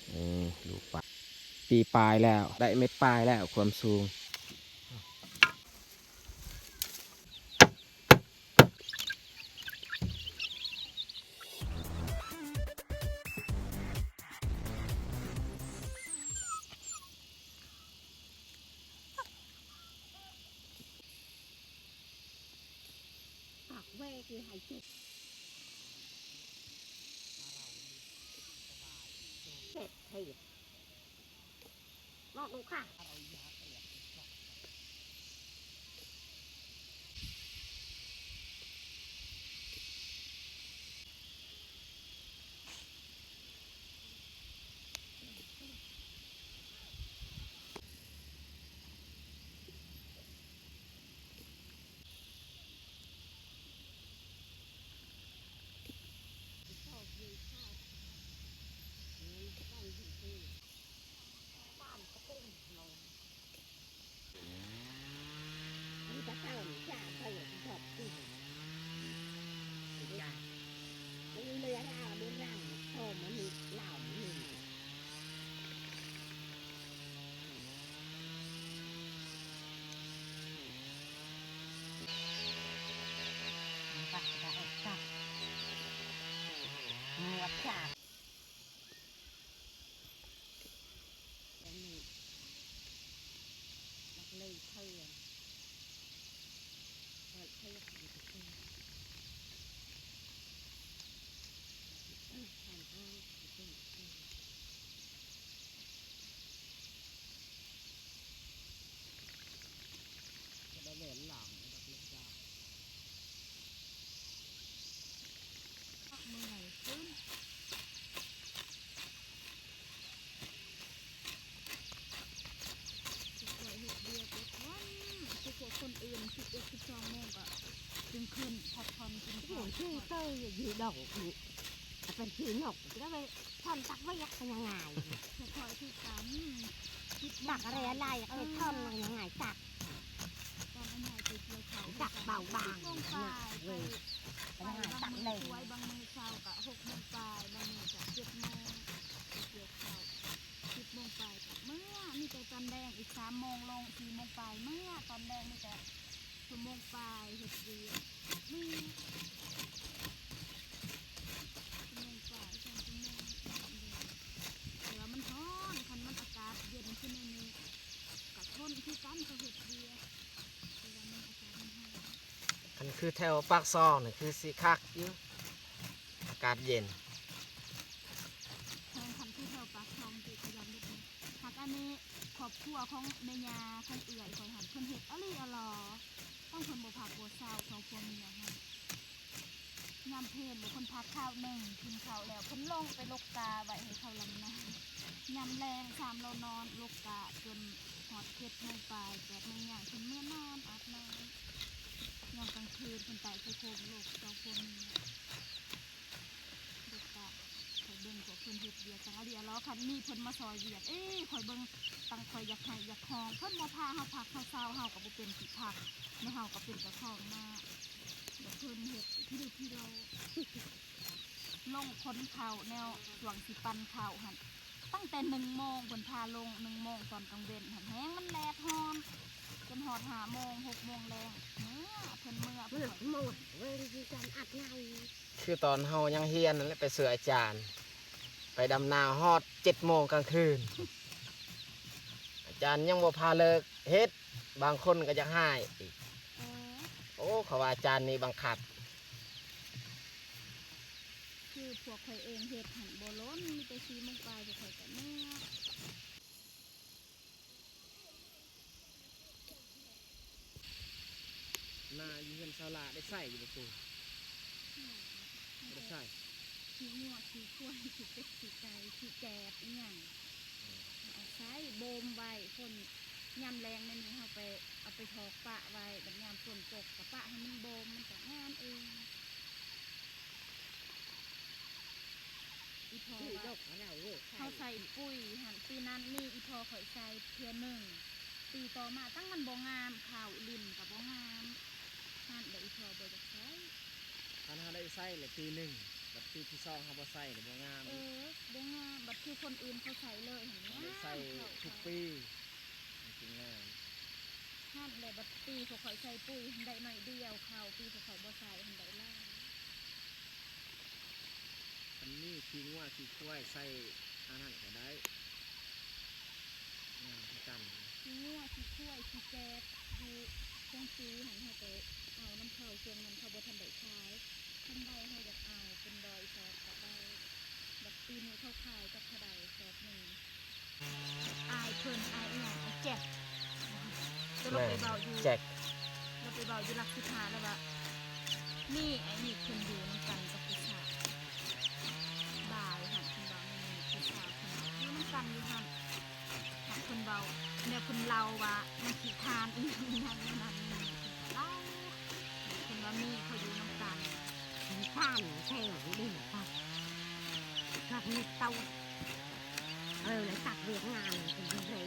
ເອີ ລູກປາ ປີປາຍແລ້ວ ໄດ້ເມັດປາຍແລ້ວ ຄວາມສູງ. ປາກແວກຢູ່ໃຫ້ເຈັບ ເຈັບເທດ ບອກລູກຄ້າ. ເຮັດວຽກເຮັດວັນ ຄືພວກຄົນອື່ນ ສິບເອັດ ສິບສອງໂມງກໍຈຶ່ງຂຶ້ນ ພັກຜ່ອນກິນເຂົ້າ ໂອ້ຍ ເຈົ້າຢູ່ດອກ ເປັນທີ່ນົກ ແລ້ວໄປທ່ອນຕັກໄວ້ຍັກກໍຍັງງ່າຍ ຄ່ອຍໆຄືກັນ ສິບໂມງ ຕັກອະໄລອະໄລ ເອີ ທ່ອນຍັງງ່າຍ ຕັກ ຕອນອັນໃຫຍ່ໄປກ່ຽວເຂົ້າ ຕັກເບົາບາງ ສິບໂມງປາຍ ໄປ ໄປບາງມື້ສວຍ ບາງມື້ເຊົ້າກໍຫົກໂມງປາຍ ບາງມື້ກໍເຈັດໂມງ ໄປກ່ຽວເຂົ້າ ສິບໂມງປາຍກໍເມືອ ມີແຕ່ຕອນແລງອີກສາມໂມງລົງ ສີ່ໂມງປາຍເມືອ ຕອນແລງມີແຕ່ຊົ່ວໂມງປາຍເຮັດວຽກ ເມືອ ຊົ່ວໂມງປາຍ ສອງຊົ່ວໂມງ ແຕ່ວ່າມັນຮ້ອນ ຄັນມັນອາກາດເຢັນຂຶ້ນແນວນີ້ ກໍທົນຄືກັນ ກໍເຮັດວຽກ ແຕ່ວ່າມັນອາກາດມັນຮ້ອນ ຄັນຄືແຖວປາກຊ່ອງນີ້ຄືຊິຄັກຢູ່ ອາກາດເຢັນ ແຮງຄັນຄືແຖວປາກຊ່ອງທີ່ຂະຫຍັນເຮັດນີ້ ຫາກອັນນີ້ຄອບຄົວຂອງແມ່ຍ່າຂອງເອື້ອຍຂ້ອຍຫັ້ນ ເພິ່ນເຮັດອະລີອະຫຼໍ ຕ້ອງເພິ່ນບໍ່ພັກບໍ່ເຊົາ ສອງຜົວເມຍຫັ້ນ ຍາມເພນບໍ່ ເພິ່ນພັກຄາວໜຶ່ງ ກິນເຂົ້າແລ້ວ ເພິ່ນລົງໄປຫຼົກກາໄວ້ໃຫ້ເຂົາລຳນາ ຍາມແລງ ສາມລາວນອນຫຼົກກາຈົນຮອດເຈັດໂມງປາຍ ແປດໂມງຍ່າງ ເພິ່ນເມືອນອນອາບນ້ຳ ຍາມກາງຄືນເພິ່ນໄປຄືໂຄມໂລກ ສອງຜົວເມຍ ເຮັດກະ ຂ້ອຍເບິ່ງພວກເພິ່ນເຮັດວຽກຈັ່ງອະລີອະຫຼໍ ຄັນມີເພິ່ນມາຊ່ອຍວຽກ ເອີ ຂ້ອຍເບິ່ງຕັ້ງຂ້ອຍຢາກໄຫ້ຢາກຮ້ອງ ເພິ່ນບໍ່ພາເຮົາພັກເຮົາເຊົາ ເຮົາກໍບໍ່ເປັນທີ່ພັກ ແມ່ເຮົາກໍເປັນເຈົ້າຂອງນາ ແລ້ວເພິ່ນເຮັດພິລຶພິໂລ ລົງຂົນເຂົ້າແນວຊ່ວງຊິປັ່ນເຂົ້າຫັ້ນ ຕັ້ງແຕ່ໜຶ່ງໂມງເພິ່ນພາລົງ ໜຶ່ງໂມງຕອນກາງເວັນຫັ້ນ ແຮງມັນແດດຮ້ອນ ຈົນຮອດຫ້າໂມງ ຫົກໂມງແລງ ເມືອ ເພິ່ນເມືອ ເພິ່ນໝົດເວລາການອາບນ້ຳ ຄືຕອນເຮົາຍັງຮຽນນັ້ນແຫຼະ ໄປຊ່ວຍອາຈານ ໄປດຳນາຮອດເຈັດໂມງກາງຄືນ ອາຈານຍັງບໍ່ພາເລີກເຮັດ ບາງຄົນກໍຢາກຮ້າຍອີກ ເອີ ໂອ້ ເຂົາວ່າອາຈານນີ້ບັງຄັບ ຄືພວກຂ້ອຍເອງເຮັດຫັ້ນບໍ່ລົ້ນ ມີແຕ່ສີ່ໂມງປາຍ ພວກຂ້ອຍກໍເມືອ. ນາຢູ່ເຮືອນຊາວລາໄດ້ໃຊ້ຢູ່ບໍ່ປູ? ບໍ່ໄດ້ໃຊ້ ຂີ້ງົວ ຂີ້ຄວາຍ ຂີ້ເປັດ ຂີ້ໄກ່ ຂີ້ແກດ ອີ່ຫຍັງ ເອົາໃຊ້ ໂບມໄວ້ ຝົນ ຍາມແລ້ງແນວນີ້ເຮົາໄປ ເອົາໄປຖອກປະໄວ້ ບັດຍາມຝົນຕົກກໍປະໃຫ້ມັນໂບມ ມັນກໍງາມເອງ. ອີ່ພໍ່ວ່າ ເຮົາໃສ່ປຸ໋ຍຫັ້ນ ປີນັ້ນນີ້ອີ່ພໍ່ຂ້ອຍໃສ່ເທື່ອໜຶ່ງ ປີຕໍ່ມາຕັ້ງມັນບໍ່ງາມ ເຂົ້າລິ້ນກໍບໍ່ງາມ ໃສ່ລະປີໜຶ່ງ ບັດປີທີສອງເຮົາບໍ່ໃສ່ລະບໍ່ງາມ ເອີ ບໍ່ງາມ. ບັດຄືຄົນອື່ນເຂົາໃສ່ເລີຍຫັ້ນ ເຮົາໄດ້ໃສ່ທຸກປີ ມັນຈຶ່ງງາມ. ຫັ້ນແຫຼະ ບັດປີພວກຂ້ອຍໃສ່ປຸ໋ຍຫັ້ນໄດ້ໜ້ອຍດຽວ ເຂົ້າ ປີພວກຂ້ອຍບໍ່ໃສ່ຫັ້ນໄດ້ຫຼາຍ. ຄັນມີຂີ້ງົວຂີ້ຄວາຍໃສ່ອັນນັ້ນກໍໄດ້ ງາມຄືກັນ. ຂີ້ງົວຂີ້ຄວາຍຂີ້ແກດຢູ່ເທິງປີຫັ້ນ ເຮົາກໍເອົານຳເຂົາ ຊ່ວງນັ້ນເຂົາບໍ່ທັນໄດ້ຂາຍ ຄັນໄດ້ເຮົາຢາກເອົາເປັນຮ້ອຍສອບກໍໄດ້. ບັດປີນີ້ເຂົາຂາຍຈັກເທົ່າໃດສອບໜຶ່ງ? ອ້າຍເພິ່ນ ອ້າຍອີ່ຫຍັງ ອ້າຍແຈັກ ກໍລາວໄປເວົ້າຢູ່ ແຈັກ ລາວໄປເວົ້າຢູ່ຫຼັກສິບຫ້າ ລາວວ່າມີອ້າຍນິກເພິ່ນຢູ່ນຳກັນກັບຜູ້ສາວ ບ່າວຫັ້ນ ເພິ່ນວ່າມີຜູ້ສາວເພິ່ນຢູ່ນຳກັນຢູ່ຫັ້ນ. ເພິ່ນເວົ້າ ແລ້ວເພິ່ນເລົ່າວ່າມັນຂີ້ຄ້ານອີ່ຫຍັງອີ່ຫຍັງແນວນັ້ນແນວນີ້ ເພິ່ນກໍເລົ່າ ເພິ່ນວ່າມີເຂົາຢູ່ນຳກັນ ຂີ້ຄ້ານແທ້ເດ້ ຄັກ ຄັກມີເຕົາ ເອີ ແລ້ວຈັກວຽກງານເປັນເລື່ອຍ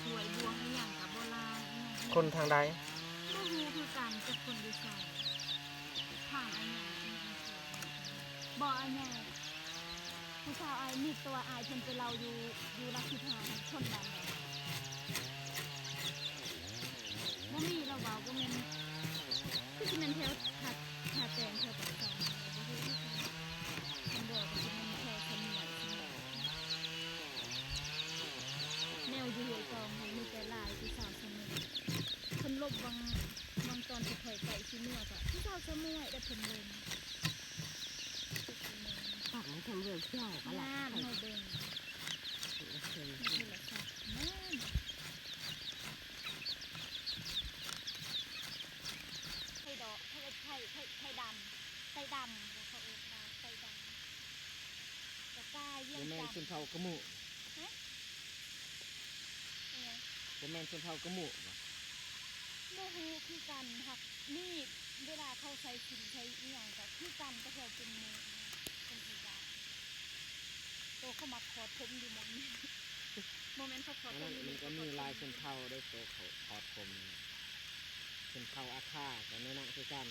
ຖ້ວຍບ່ວງອີ່ຫຍັງກໍບໍ່ລ້າງອີ່ຫຍັງ ຄົນທາງໃດ ບໍ່ຮູ້ຄືກັນ ຈັກຄົນຢູ່ໃສ ທາງອັນຫຍັງ ບໍ່ອັນຫຍັງ ຜູ້ສາວອ້າຍນິກ ແຕ່ວ່າອ້າຍເພິ່ນໄປເລົ່າຢູ່ ຢູ່ຫຼັກສິບຫ້າ ຄົນບ້ານໃດ ບໍ່ມີ ລາວເວົ້າ ບໍ່ແມ່ນ ຄືຊິແມ່ນແຖວທ່າ ທ່າແຕງ ແຖວປາກຊ່ອງ ບໍ່ຮູ້ຄືກັນ ຄັນບໍ່ກໍຊິແມ່ນແຖວຊະໝວຍ ຊະໝວຍ ແນວຢູ່ຫ້ວຍຕອງ ມີແຕ່ຫຼາຍຜູ້ສາວຊະໝວຍ ເພິ່ນລົບຫວ່າງ ຫວ່າງຕອນທີ່ຂ້ອຍໃກ້ຊິເມືອ ກໍຜູ້ສາວຊະໝວຍ ແລ້ວເພິ່ນລົມ ປາກມັນເພິ່ນເວີ້ຍ ງາມ ເຮົາເບິ່ງ ໃນໂທລະສັບ ງາມ ໄຂ່ດອກ ໄຂ່ ໄຂ່ ໄຂ່ ໄຂ່ດຳ ໄກ່ດຳ ເຂົາເອີ້ນວ່າໄກ່ດຳ ກະກາຍວຽງຈັນ ບໍ່ແມ່ນຊົນເຜົ່າກະໂມະ ຮະ? ອີຫຍັງ? ບໍ່ແມ່ນຊົນເຜົ່າກະໂມະບໍ? ບໍ່ຮູ້ຄືກັນ ຫາກມີ ເວລາເຂົາໃສ່ສິນໃສ່ອີ່ຫຍັງກະຄືກັນກັບພວກເປັນໂມະ ເປັນອີ່ຫຍັງ ໂຕເຂົາມັກຂອດຜົມຢູ່ໝ່ອງນີ້ ບໍ່ແມ່ນເຂົາຂອດຜົມຢູ່ນີ້ ມັນກໍມີຫຼາຍຊົນເຜົ່າເດ້ ໂຕເຂົາຂອດຜົມ ຊົນເຜົ່າອາຄາກໍແນວນັ້ນຄືກັນ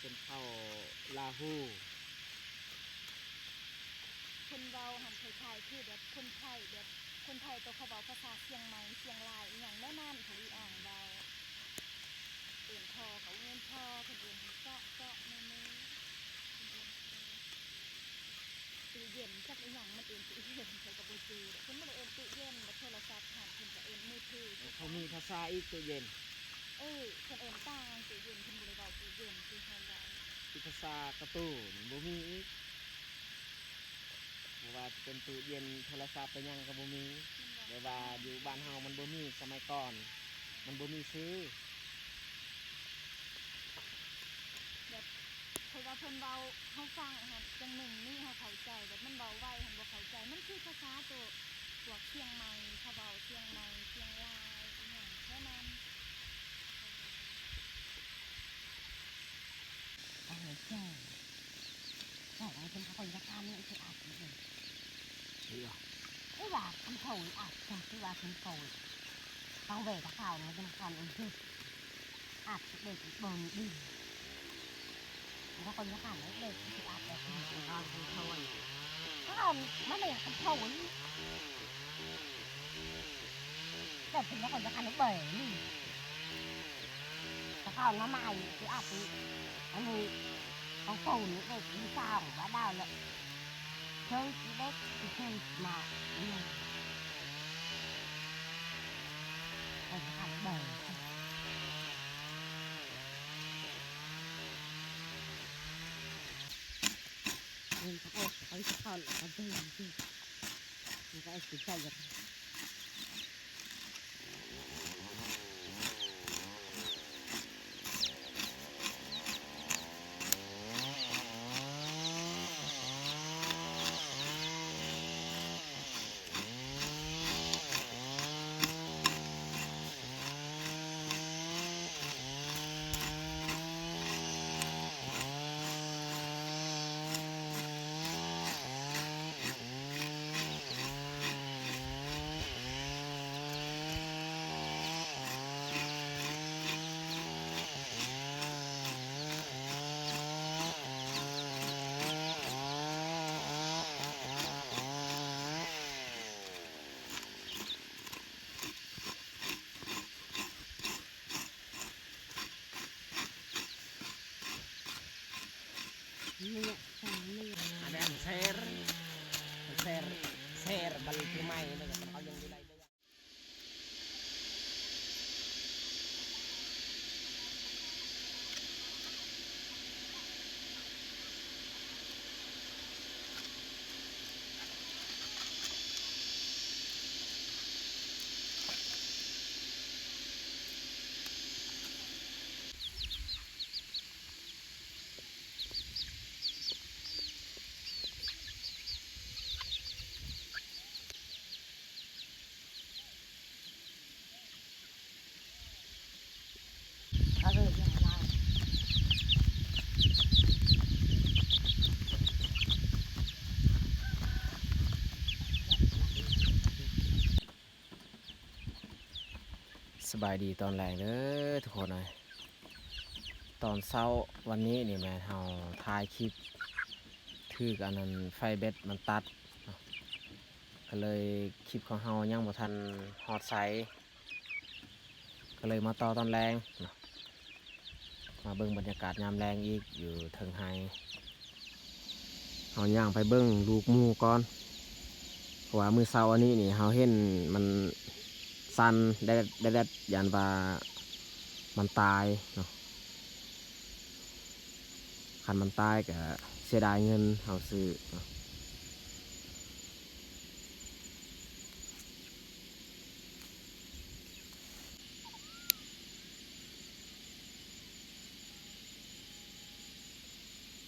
ຊົນເຜົ່າລາຫູ ເພິ່ນເວົ້າຫັ້ນຄ້າຍໆຄືແບບຄົນໄທ ແບບຄົນໄທໂຕເຂົາເວົ້າພາສາຊຽງໃໝ່ ຊຽງລາຍ ອີ່ຫຍັງແນວນັ້ນ ເຂົາອີອ່າງເວົ້າ ເອີ້ນພໍ່ກໍບໍ່ແມ່ນພໍ່ ເພິ່ນເອີ້ນເຈາະ ເຈາະ ແມ່ ແມ່ ເພິ່ນເອີ້ນ ຕູ້ເຢັນ ຈັກອີ່ຫຍັງມັນເອີ້ນຕູ້ເຢັນ ຂ້ອຍກໍບໍ່ຈື່ ເພິ່ນບໍ່ໄດ້ເອີ້ນຕູ້ເຢັນ ແລ້ວໂທລະສັບຫັ້ນ ເພິ່ນກໍເອີ້ນມືຖື ເຂົາມີພາສາອີກຕູ້ເຢັນ ເອີ ເພິ່ນເອີ້ນຕ່າງ ຕູ້ເຢັນ ເພິ່ນບໍ່ໄດ້ເວົ້າຕູ້ເຢັນຄືເຮົາເວົ້າ ຄືພາສາກະຕູນີ້ບໍ່ມີອີກ ບໍ່ວ່າຈະເປັນຕູ້ເຢັນ ໂທລະສັບ ເປັນຫຍັງກໍບໍ່ມີ ແມ່ນບໍ່? ແບບວ່າຢູ່ບ້ານເຮົາມັນບໍ່ມີ ສະໄໝກ່ອນມັນບໍ່ມີຊື່ ແບບ ເພາະວ່າເພິ່ນເວົ້າເຮົາຟັງຫັ້ນ ຈັ່ງໜຶ່ງນີ້ເຮົາເຂົ້າໃຈ ແບບມັນເວົ້າໄວຫັ້ນບໍ່ເຂົ້າໃຈ ມັນຄືພາສາໂຕພວກຊຽງໃໝ່ ເຂົາເວົ້າຊຽງໃໝ່ ຊຽງລາຍ ອີ່ຫຍັງແຖວນັ້ນ ເອີ ເຈົ້າ ເຈົ້າເປັນຄົນຈັດການນີ້ ຄືອາດເປັນ ເອີ ຄືວ່າຄັນເຂົາອາດ ຄືວ່າຄັນເຂົາ ຕ້ອງແວ່ຕາຂາວນະ ເປັນຄັນ ອາດເດັກເບິ່ງດີ ແລ້ວກໍຍັງຫັນເດັກຊິອາດແບບເຂົາ ເຂົາ ມັນເປັນເຂົາ ແຕ່ເປັນເຂົາຍັງຫັນເບິ່ງດີ ຕາຂາວມາໃໝ່ ຊິອາດ ອັນນີ້ ຂອງໂຕນີ້ເດັກທີ່ສາມວ່າດາວແລ້ວ ເຄີຍຊິເດັກ ຊິເຄີຍມາ ອືມ ໄປຫາເບິ່ງ ເບິ່ງເຂົາ ເຂົາຊິເຂົ້າ ແລ້ວກໍເບິ່ງ ມັນກໍຊິເຂົ້າ ແມ່ນແຊຣ ແຊຣ ແຊຣ ບັນທຶໄມ ມັນກໍເອົາຍັງຢູ່ໄດ້ເດີ. ສະບາຍດີຕອນແລງເດີທຸກຄົນເອີຍ. ຕອນເຊົ້າວັນນີ້ນີ້ແມ່ນເຮົາຖ່າຍຄລິບ ຖືກອັນນັ້ນ ໄຟເບັດມັນຕັດເນາະ ກໍເລີຍຄລິບຂອງເຮົາຍັງບໍ່ທັນຮອດໃສ ກໍເລີຍມາຕໍ່ຕອນແລງເນາະ. ມາເບິ່ງບັນຍາກາດຍາມແລງອີກຢູ່ເທິງໄຮ່. ເຮົາຍ່າງໄປເບິ່ງລູກໝູກ່ອນ ເພາະວ່າມື້ເຊົ້າອັນນີ້ນີ້ເຮົາເຫັນມັນສັ່ນແດດໆ ຢ້ານວ່າມັນຕາຍເນາະ. ຄັນມັນຕາຍກໍເສຍດາຍເງິນເຮົາຊື້ເນາະ.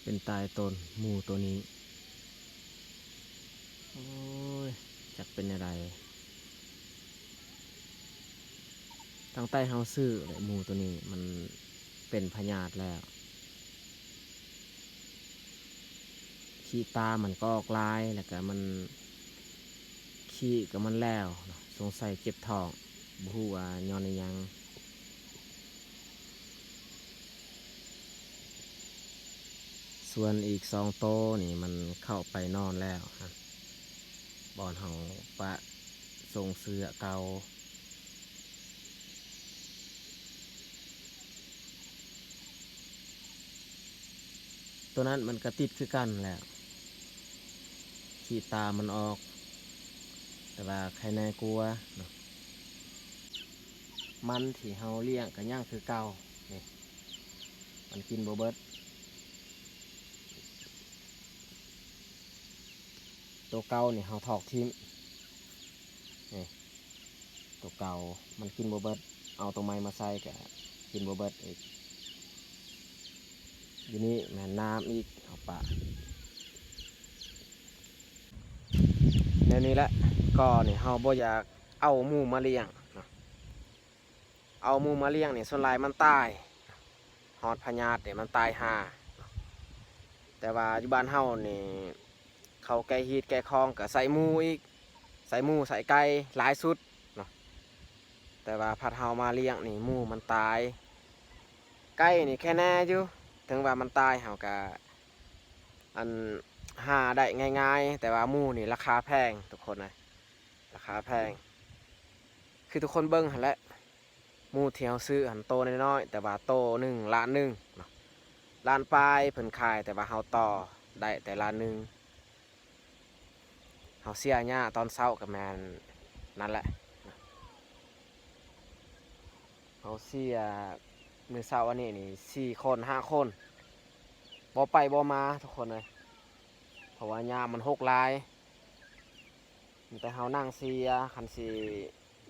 ເປັນຕາຍຕົນໝູໂຕນີ້. ໂອ້ຍ ຈັກເປັນແນວໃດ. ຕັ້ງແຕ່ເຮົາຊື້ແຫຼະ ໝູໂຕນີ້ມັນເປັນພະຍາດແລ້ວ. ຂີ້ຕາມັນກໍອອກຫຼາຍ ແລ້ວກະມັນ ຂີ້ກໍມັນແລ້ວເນາະ. ສົງໄສເຈັບທ້ອງ ບໍ່ຮູ້ວ່າຍ້ອນອີ່ຫຍັງ. ສ່ວນອີກສອງໂຕນີ້ມັນເຂົ້າໄປນອນແລ້ວ ບ່ອນເຮົາປະສົ່ງເສື້ອເກົ່າ. ໂຕນັ້ນມັນກະຕິດຄືກັນແຫຼະ ຂີ້ຕາມັນອອກ ແຕ່ວ່າໄຄແນ່ກວ່າເນາະ. ມັນທີ່ເຮົາລ້ຽງກະຍັງຄືເກົ່າ ນີ້ ມັນກິນບໍ່ເບິດ. ໂຕເກົ່ານີ້ເຮົາຖອກຖິ້ມ ນີ້ ໂຕເກົ່າມັນກິນບໍ່ເບິດ ເອົາໂຕໃໝ່ມາໃສ່ກະກິນບໍ່ເບິດອີກ. ຢູ່ນີ້ແມ່ນນ້ຳອີກ ເອົາປະ ແນວນີ້ແຫຼະ. ກໍນີ້ເຮົາບໍ່ຢາກເອົາໝູມາລ້ຽງເນາະ. ເອົາໝູມາລ້ຽງນີ້ສ່ວນຫຼາຍມັນຕາຍ ຮອດພະຍາດນີ້ມັນຕາຍຫ່າ. ແຕ່ວ່າຢູ່ບ້ານເຮົານີ້ ເຂົາແກ້ຮີດແກ້ຄອງກໍໃສ່ໝູອີກ ໃສ່ໝູໃສ່ໄກ່ຫຼາຍສຸດເນາະ. ແຕ່ວ່າພັດເຮົາມາລ້ຽງນີ້ໝູມັນຕາຍ. ໄກ່ນີ້ແຄ່ແນ່ຢູ່ ເຖິງວ່າມັນຕາຍເຮົາກໍ ອັນ ຫາໄດ້ງ່າຍໆ ແຕ່ວ່າໝູນີ້ລາຄາແພງທຸກຄົນເອີຍ ລາຄາແພງ ຄືທຸກຄົນເບິ່ງຫັ້ນແຫຼະ. ໝູທີ່ເຮົາຊື້ຫັ້ນໂຕນ້ອຍໆ ແຕ່ວ່າໂຕໜຶ່ງລ້ານໜຶ່ງເນາະ ລ້ານປາຍເພິ່ນຂາຍ ແຕ່ວ່າເຮົາຕໍ່ໄດ້ແຕ່ລ້ານໜຶ່ງ. ເຮົາເສຍຫຍ້າຕອນເຊົ້າກໍແມ່ນນັ້ນແຫຼະ ເຮົາເສຍມື້ເຊົ້າອັນນີ້ນີ້ສີ່ຄົນຫ້າຄົນ ບໍ່ໄປບໍ່ມາທຸກຄົນເອີຍ ເພາະວ່າຫຍ້າມັນຮົກຫຼາຍ. ມີແຕ່ເຮົານັ່ງເສຍ ຄັນຊິ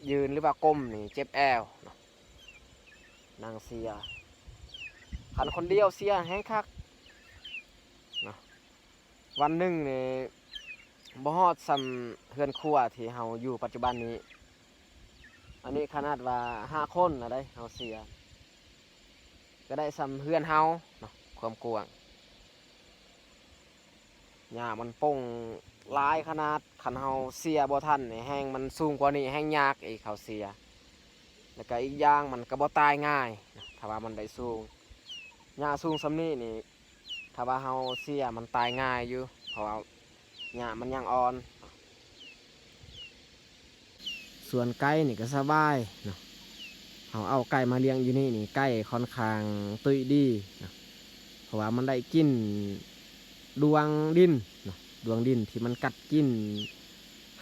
ຢືນ ຫຼືວ່າກົ້ມນີ້ເຈັບແອວເນາະ ນັ່ງເສຍ. ຄັນຄົນດຽວເສຍແຮງຄັກເນາະ ວັນໜຶ່ງນີ້ບໍ່ຮອດສ່ຳເຮືອນຄົວທີ່ເຮົາຢູ່ປັດຈຸບັນນີ້. ອັນນີ້ຂະໜາດວ່າຫ້າຄົນລະໄດ໋ ເຮົາເສຍ ກໍໄດ້ສ່ຳເຮືອນເຮົາເນາະ ຄວາມກວ້າງ. ຫຍ້າມັນປົ່ງຫຼາຍຂະໜາດ ຄັນເຮົາເສຍບໍ່ທັນນີ້ ແຮ່ງມັນສູງກວ່ານີ້ແຮ່ງຍາກອີກ ເຮົາເສຍ. ແລ້ວກະອີກຢ່າງມັນກະບໍ່ຕາຍງ່າຍນະ ຖ້າວ່າມັນໄດ້ສູງ. ຫຍ້າສູງສ່ຳນີ້ນີ້ ຖ້າວ່າເຮົາເສຍມັນຕາຍງ່າຍຢູ່ ເພາະວ່າຫຍ້າມັນຍັງອ່ອນ. ສ່ວນໄກ່ນີ້ກໍສະບາຍເນາະ ເຮົາເອົາໄກ່ມາລ້ຽງຢູ່ນີ້ນີ້ ໄກ່ຂ້ອນຂ້າງຕຸ້ຍດີເນາະ ເພາະວ່າມັນໄດ້ກິນ ດວງດິນເນາະ ດວງດິນທີ່ມັນກັດກິນ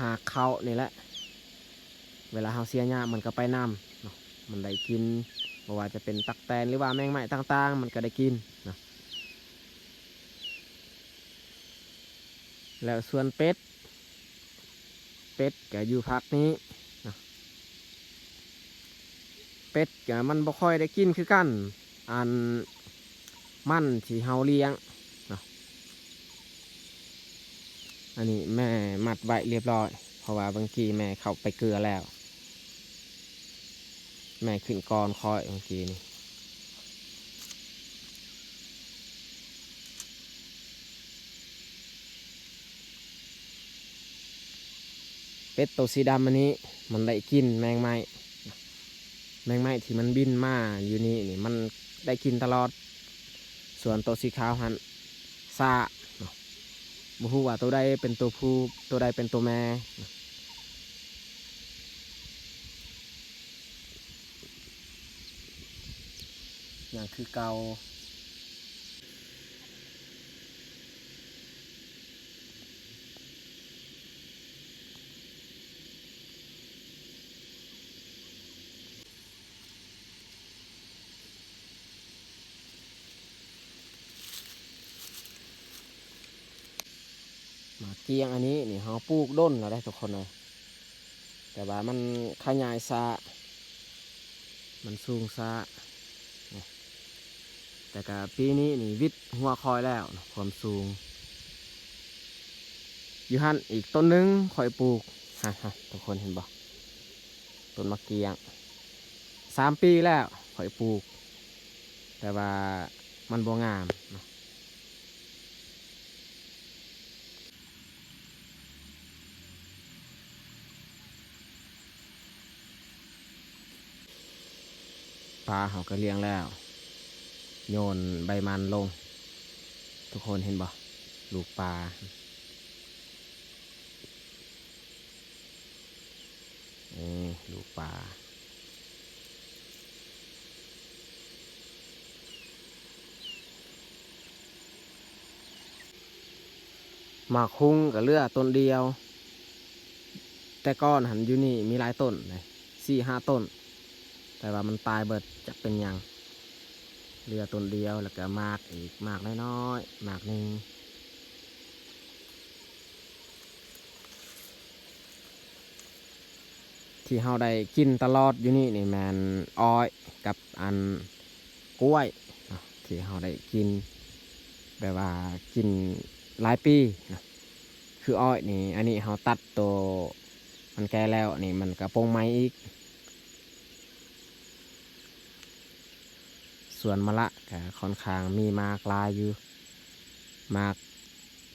ຮາກເຂົ້ານີ້ແຫຼະ ເວລາເຮົາເສຍຫຍ້າມັນກໍໄປນຳເນາະ ມັນໄດ້ກິນ ບໍ່ວ່າຈະເປັນຕັກແຕນ ຫຼືວ່າແມງໄມ້ຕ່າງໆ ມັນກໍໄດ້ກິນເນາະ. ແລ້ວສ່ວນເປັດ ເປັດກໍຢູ່ພັກນີ້ເນາະ ເປັດກໍມັນບໍ່ຄ່ອຍໄດ້ກິນຄືກັນ ອັນມັນທີ່ເຮົາລ້ຽງເນາະ ອັນນີ້ແມ່ມັດໄວ້ລຽບຮ້ອຍ ເພາະວ່າບາງທີແມ່ເຂົ້າໄປເກືອແລ້ວ ແມ່ຂຶ້ນກ່ອນຂ້ອຍເມື່ອກີ້ນີ້. ເປັດໂຕສີດຳອັນນີ້ມັນໄດ້ກິນແມງໄມ້ ແມງໄມ້ທີ່ມັນບິນມາຢູ່ນີ້ນີ້ ມັນໄດ້ກິນຕະຫຼອດ ສ່ວນໂຕສີຂາວຫັ້ນຊ້າເນາະ ບໍ່ຮູ້ວ່າໂຕໃດເປັນໂຕຜູ້ ໂຕໃດເປັນໂຕແມ່. ຍັງຄືເກົ່າ. ໝາກກ້ຽງອັນນີ້ນີ້ ເຮົາປູກດົນແລ້ວເດ້ທຸກຄົນເອີຍ ແຕ່ວ່າມັນຂະຫຍາຍຊ້າ ມັນສູງຊ້າ ແຕ່ກະປີນີ້ນີ້ວິດຫົວຂ້ອຍແລ້ວ ຄວາມສູງ. ຢູ່ຫັ້ນອີກຕົ້ນໜຶ່ງຂ້ອຍປູກ ຮະ ຮະ ທຸກຄົນເຫັນບໍ່? ຕົ້ນໝາກກ້ຽງ ສາມປີແລ້ວຂ້ອຍປູກ ແຕ່ວ່າມັນບໍ່ງາມເນາະ. ປາເຮົາກໍລ້ຽງແລ້ວ ໂຍນໃບມັນລົງ ທຸກຄົນເຫັນບໍ່? ລູກປາ ເອີ ລູກປາ. ໝາກຫຸ່ງກໍເຫຼືອຕົ້ນດຽວ ແຕ່ກ່ອນຫັ້ນຢູ່ນີ້ມີຫຼາຍຕົ້ນເດ້ ສີ່ຫ້າຕົ້ນ ແຕ່ວ່າມັນຕາຍເບິດ ຈັກເປັນຫຍັງ ເຫຼືອຕົ້ນດຽວ ແລ້ວກໍໝາກອີກ ໝາກນ້ອຍໆ ໝາກໜຶ່ງ. ທີ່ເຮົາໄດ້ກິນຕະຫຼອດຢູ່ນີ້ນີ້ແມ່ນອ້ອຍກັບອັນກ້ວຍເນາະ ທີ່ເຮົາໄດ້ກິນ ແບບວ່າກິນຫຼາຍປີເນາະ. ຄືອ້ອຍນີ້ ອັນນີ້ເຮົາຕັດໂຕມັນແກ່ແລ້ວ ອັນນີ້ມັນກະປົງໃໝ່ອີກ. ສວນມະລະກະຂ້ອນຂ້າງມີໝາກຫຼາຍຢູ່ ໝາກ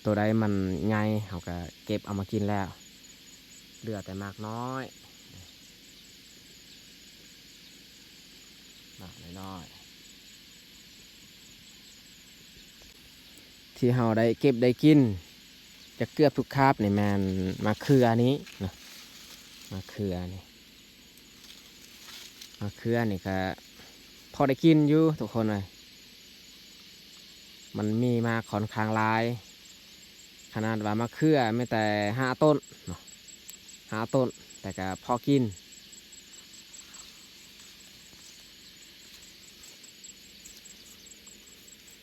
ໂຕໃດມັນໃຫຍ່ເຮົາກະເກັບເອົາມາກິນແລ້ວ ເຫຼືອແຕ່ໝາກນ້ອຍ ໝາກນ້ອຍໆ ທີ່ເຮົາໄດ້ເກັບໄດ້ກິນຈະເກືອບທຸກຄາບນີ້ແມ່ນໝາກເຂືອນີ້ເນາະ ໝາກເຂືອນີ້. ໝາກເຂືອນີ້ກະພໍໄດ້ກິນຢູ່ທຸກຄົນເອີຍ ມັນມີໝາກຂ້ອນຂ້າງຫຼາຍ ຂະໜາດວ່າໝາກເຂືອມີແຕ່ຫ້າຕົ້ນເນາະ ຫ້າຕົ້ນ ແຕ່ກະພໍກິນ.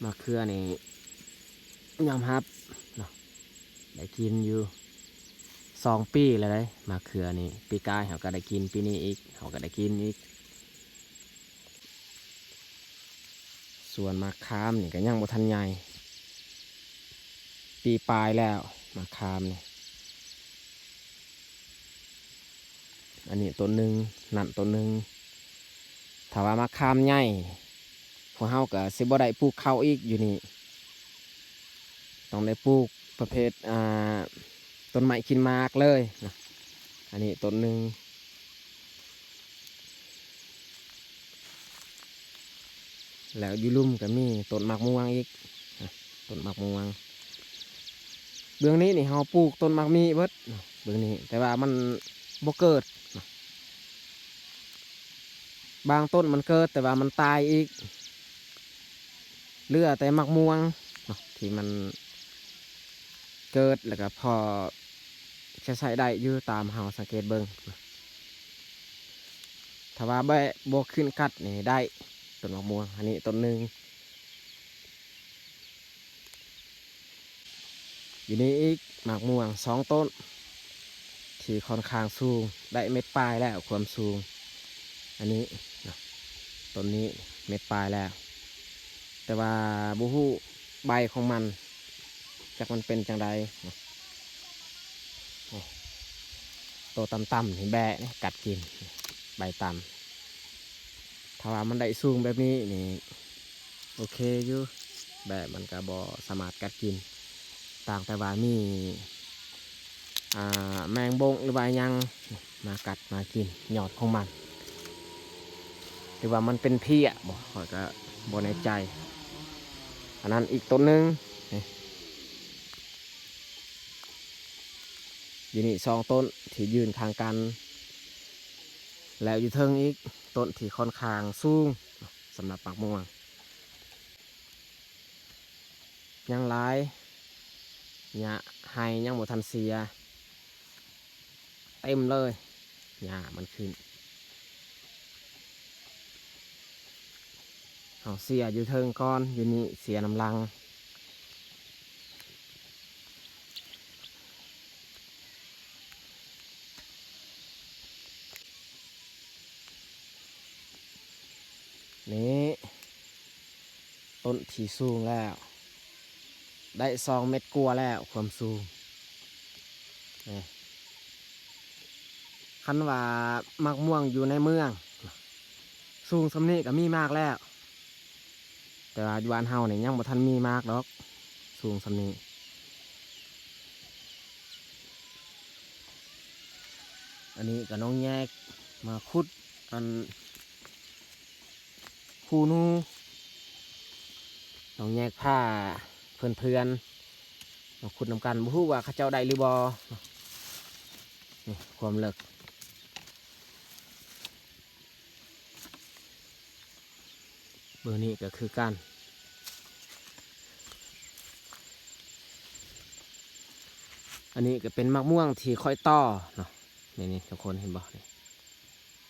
ໝາກເຂືອນີ້ຍອມຮັບເນາະ ໄດ້ກິນຢູ່ສອງປີແລ້ວເດ້ ໝາກເຂືອນີ້ ປີກາຍເຮົາກໍໄດ້ກິນ ປີນີ້ອີກເຮົາກໍໄດ້ກິນອີກ. ສວນໝາກຂາມນີ້ກໍຍັງບໍ່ທັນໃຫຍ່ ປີປາຍແລ້ວໝາກຂາມນີ້. ອັນນີ້ຕົ້ນໜຶ່ງ ນັ້ນຕົ້ນໜຶ່ງ. ຖ້າວ່າໝາກຂາມໃຫຍ່ ພວກເຮົາກໍຊິບໍ່ໄດ້ປູກເຂົ້າອີກຢູ່ນີ້ ຕ້ອງໄດ້ປູກປະເພດ ອ່າ ຕົ້ນໄມ້ກິນໝາກເລີຍນະ. ອັນນີ້ຕົ້ນໜຶ່ງ ແລ້ວຢູ່ລຸ່ມກໍມີຕົ້ນໝາກມ່ວງອີກນະ ຕົ້ນໝາກມ່ວງ. ເບື້ອງນີ້ນີ້ເຮົາປູກຕົ້ນໝາກມີ້ເບິດເນາະ ເບື້ອງນີ້ ແຕ່ວ່າມັນບໍ່ເກີດເນາະ ບາງຕົ້ນມັນເກີດ ແຕ່ວ່າມັນຕາຍອີກ ເຫຼືອແຕ່ໝາກມ່ວງເນາະ ທີ່ມັນ ເກີດ ແລ້ວກໍພໍຈະໃຊ້ໄດ້ຢູ່ ຕາມເຮົາສັງເກດເບິ່ງ. ຖ້າວ່າແບະບໍ່ຂຶ້ນກັດນີ້ໄດ້ ຕົ້ນໝາກມ່ວງອັນນີ້ຕົ້ນໜຶ່ງ. ຢູ່ນີ້ອີກໝາກມ່ວງສອງຕົ້ນ ທີ່ຂ້ອນຂ້າງສູງ ໄດ້ເມັດປາຍແລ້ວ ຄວາມສູງ. ອັນນີ້ເນາະ ຕົ້ນນີ້ເມັດປາຍແລ້ວ ແຕ່ວ່າບໍ່ຮູ້ໃບຂອງມັນ ຈັກມັນເປັນຈັ່ງໃດ. ໂຕຕ່ຳໆນີ້ແບະກັດກິນ ໃບຕ່ຳ. ຖ້າວ່າມັນໄດ້ສູງແບບນີ້ນີ້ ໂອເຄຢູ່ ແບະມັນກໍບໍ່ສາມາດກັດກິນ ຕ່າງແຕ່ວ່າມີ ອ່າ ແມງບົງ ຫຼືວ່າຫຍັງມາກັດມາກິນຍອດຂອງມັນ ຫຼືວ່າມັນເປັນເພຍບໍ ຂ້ອຍກໍບໍ່ແນ່ໃຈ. ອັນນັ້ນອີກຕົ້ນໜຶ່ງ ນີ້ ຢູ່ນີ້ສອງຕົ້ນທີ່ຢືນຂ້າງກັນ ແລ້ວຢູ່ເທິງອີກຕົ້ນທີ່ຂ້ອນຂ້າງສູງ ສຳລັບໝາກມ່ວງ. ຍັງຫຼາຍ ຫຍ້າໄຮ່ຍັງບໍ່ທັນເສຍ ເຕັມເລີຍ ຫຍ້າມັນຂຶ້ນ. ເຮົາເສຍຢູ່ເທິງກ່ອນ ຢູ່ນີ້ເສຍນຳຫຼັງ. ນີ້ ຕົ້ນທີ່ສູງແລ້ວ ໄດ້ສອງເມັດກວ່າແລ້ວ ຄວາມສູງ. ນີ້ ຄັນວ່າໝາກມ່ວງຢູ່ໃນເມືອງ ສູງສ່ຳນີ້ກໍມີໝາກແລ້ວ ແຕ່ວ່າຢູ່ບ້ານເຮົານີ້ຍັງບໍ່ທັນມີໝາກດອກ ສູງສ່ຳນີ້. ອັນນີ້ກໍນ້ອງແຍກມາຂຸດອັນ ຄູໜູ ນ້ອງແຍກພາເພື່ອນໆມາຂຸດນຳກັນ ບໍ່ຮູ້ວ່າເຂົາເຈົ້າໄດ້ຫຼືບໍ່. ນີ້ຄວາມເລິກ ເບິ່ງນີ້ກໍຄືກັນ. ອັນນີ້ກໍເປັນໝາກມ່ວງທີ່ຂ້ອຍຕໍ່ເນາະ ນີ້ໆ ທຸກຄົນເຫັນບໍ່ ນີ້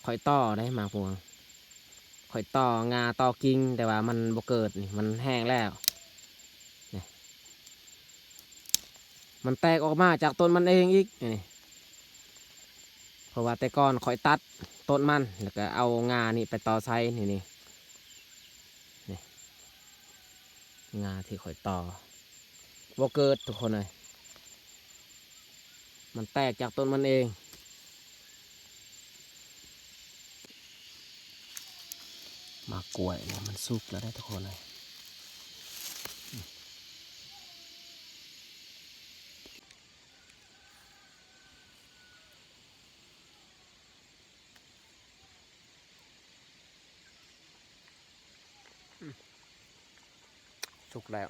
ຂ້ອຍຕໍ່ໄດ້ໝາກມ່ວງ ຂ້ອຍຕໍ່ງ່າຕໍ່ກິ່ງ ແຕ່ວ່າມັນບໍ່ເກີດ ນີ້ ມັນແຫ້ງແລ້ວ ນີ້ ມັນແຕກອອກມາຈາກຕົ້ນມັນເອງອີກ ນີ້ ເພາະວ່າແຕ່ກ່ອນຂ້ອຍຕັດຕົ້ນມັນ ແລ້ວກໍເອົາງ່ານີ້ໄປຕໍ່ໃສ່ ນີ້ ນີ້ ນີ້ ງ່າທີ່ຂ້ອຍຕໍ່ ບໍ່ເກີດທຸກຄົນເອີຍ ມັນແຕກຈາກຕົ້ນມັນເອງ. ໝາກກ້ວຍນີ້ມັນສຸກແລ້ວເດ້ທຸກຄົນເອີຍ. ອືມ ສຸກແລ້ວ.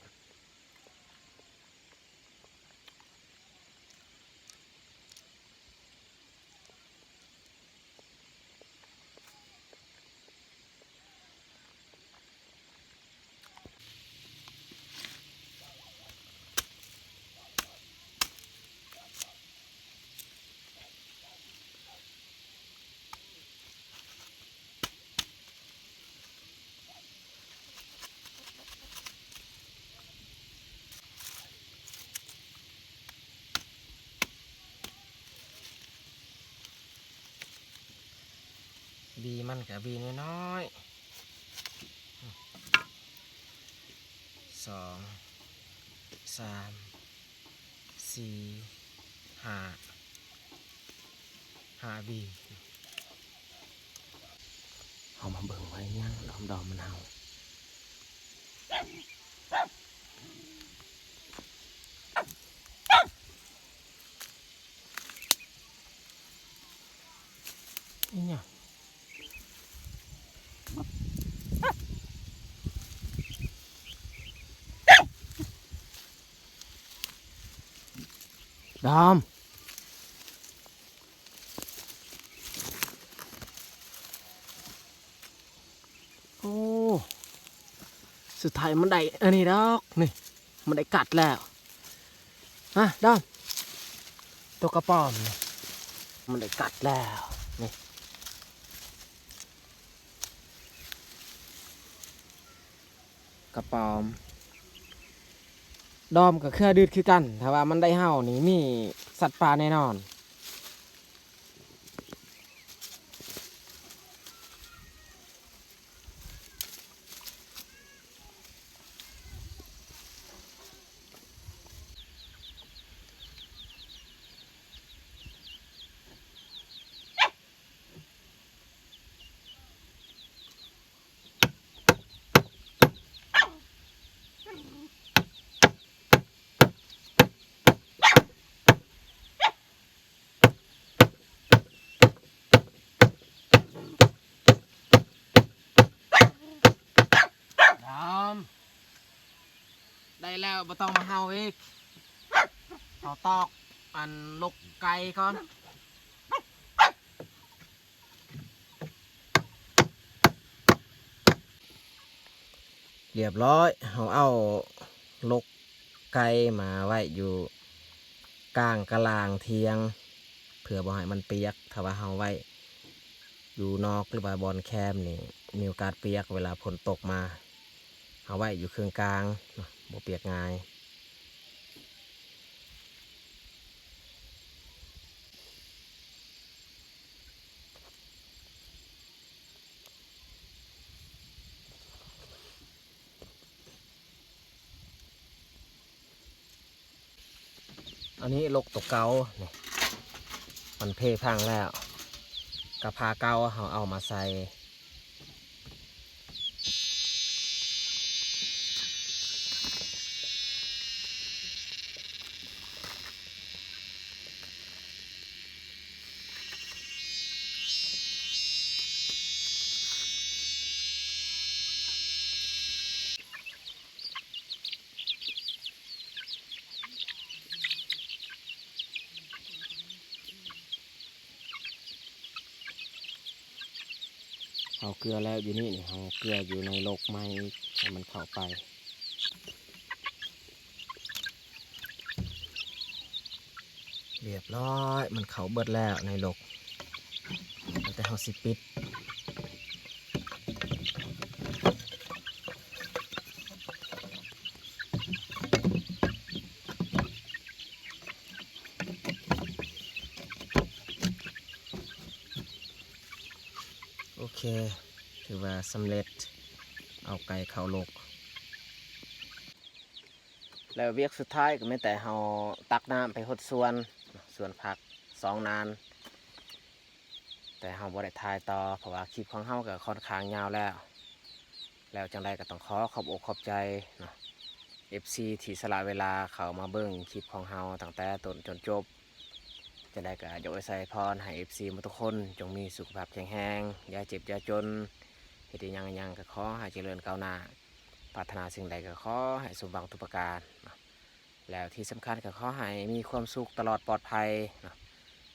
ບີມັນກະບີນ້ອຍໆ ສອງ ສາມ ສີ່ ຫ້າ ຫ້າບີ. ເຮົາມາເບິ່ງວ່າອີຫຍັງດອມໆມັນເຫົ່າ. ອີຫຍັງ? ດອມ. ໂອ້ ສຸດທ້າຍມັນໄດ້ອັນນີ້ດອກ ນີ້ ມັນໄດ້ກັດແລ້ວ. ຮະ ດອມ ໂຕກະປອມນີ້ ມັນໄດ້ກັດແລ້ວ ນີ້ ກະປອມ ດອມກະເຄືອດືດຄືກັນ ຖ້າວ່າມັນໄດ້ເຫົ່ານີ້ ມີສັດປ່າແນ່ນອນ. ດອມ ໄດ້ແລ້ວ ບໍ່ຕ້ອງມາເຫົ່າອີກ. ເຮົາຕອກອັນລົກໄກ່ກ່ອນ. ລຽບຮ້ອຍ ເຮົາເອົາລົກໄກ່ມາໄວ້ຢູ່ກາງກະລາງຖຽງ ເພື່ອບໍ່ໃຫ້ມັນປຽກ. ຖ້າວ່າເຮົາໄວ້ຢູ່ນອກ ຫຼືວ່າບ່ອນແຄມນີ້ ມີໂອກາດປຽກເວລາຝົນຕົກມາ. ເຮົາໄວ້ຢູ່ເຄິ່ງກາງເນາະ ບໍ່ປຽກງ່າຍ. ອັນນີ້ລົກໂຕເກົ່ານີ້ ມັນເພພັງແລ້ວ ກະພາເກົ່າເຮົາເອົາມາໃສ່. ເຮົາເກືອແລ້ວຢູ່ນີ້ນີ້ ເຮົາເກືອຢູ່ໃນລົກໃໝ່ໃຫ້ມັນເຂົ້າໄປ. ລຽບຮ້ອຍ ມັນເຂົ້າເບິດແລ້ວໃນລົກ ແຕ່ເຮົາຊິປິດ. ໂອເຄ ຖືວ່າສຳເລັດ ເອົາໄກ່ເຂົ້າລົກ. ແລ້ວວຽກສຸດທ້າຍກໍມີແຕ່ເຮົາຕັກນ້ຳໄປຫົດສວນ ສວນຜັກສອງນານ ແຕ່ເຮົາບໍ່ໄດ້ຖ່າຍຕໍ່ ເພາະວ່າຄລິບຂອງເຮົາກໍຄ່ອນຂ້າງຍາວແລ້ວ. ແລ້ວຈັ່ງໃດກໍຕ້ອງຂໍຂອບອົກຂອບໃຈເນາະ ເອັຟຊີ ທີ່ສະຫຼະເວລາເຂົ້າມາເບິ່ງຄລິບຂອງເຮົາຕັ້ງແຕ່ຕົ້ນຈົນຈົບ. ຈັ່ງໃດກໍຢາກອວຍໄຊພອນໃຫ້ເອັຟຊີໝົດທຸກຄົນ ຈົ່ງມີສຸຂະພາບແຂງແຮງ, ຢ່າເຈັບຢ່າຈົນ, ເຮັດອີ່ຫຍັງອີ່ຫຍັງກໍຂໍໃຫ້ຈະເລີນກ້າວໜ້າ, ປາດຖະໜາສິ່ງໃດກໍຂໍໃຫ້ສົມຫວັງທຸກປະການເນາະ. ແລ້ວທີ່ສຳຄັນກໍຂໍໃຫ້ມີຄວາມສຸກຕະຫຼອດປອດໄພເນາະ.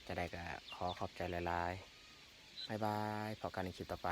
ຈັ່ງໃດກໍຂໍຂອບໃຈຫຼາຍໆ. ບາຍບາຍ. ພໍ້ກັນໃນຄລິບຕໍ່ໄປ.